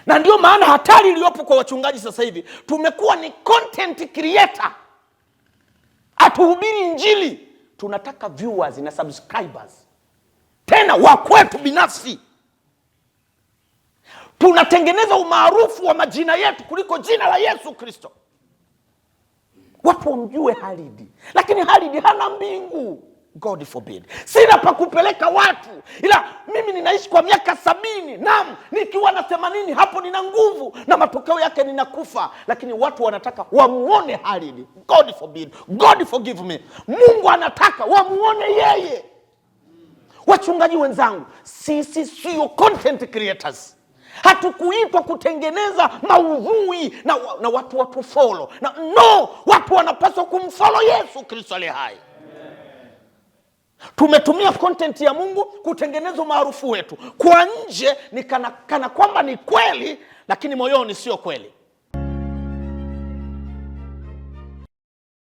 Na ndio maana hatari iliyopo kwa wachungaji sasa hivi, tumekuwa ni content creator, hatuhubiri Injili, tunataka viewers na subscribers, tena wa kwetu binafsi. Tunatengeneza umaarufu wa majina yetu kuliko jina la Yesu Kristo. Watu wamjue Halidi, lakini Halidi hana mbingu. God forbid. Sina pa kupeleka watu, ila mimi ninaishi kwa miaka 70, naam, nikiwa na 80 hapo nina nguvu na matokeo yake ninakufa, lakini watu wanataka wamuone Halidi. God forbid. God forgive me. Mungu anataka wamuone yeye. Wachungaji wenzangu, sisi sio content creators. Hatukuitwa kutengeneza maudhui na watu watufollow na, no, watu wanapaswa kumfollow Yesu Kristo aliye hai. Tumetumia content ya Mungu kutengeneza umaarufu wetu kwa nje, ni kana kwamba ni kweli, lakini moyoni sio kweli.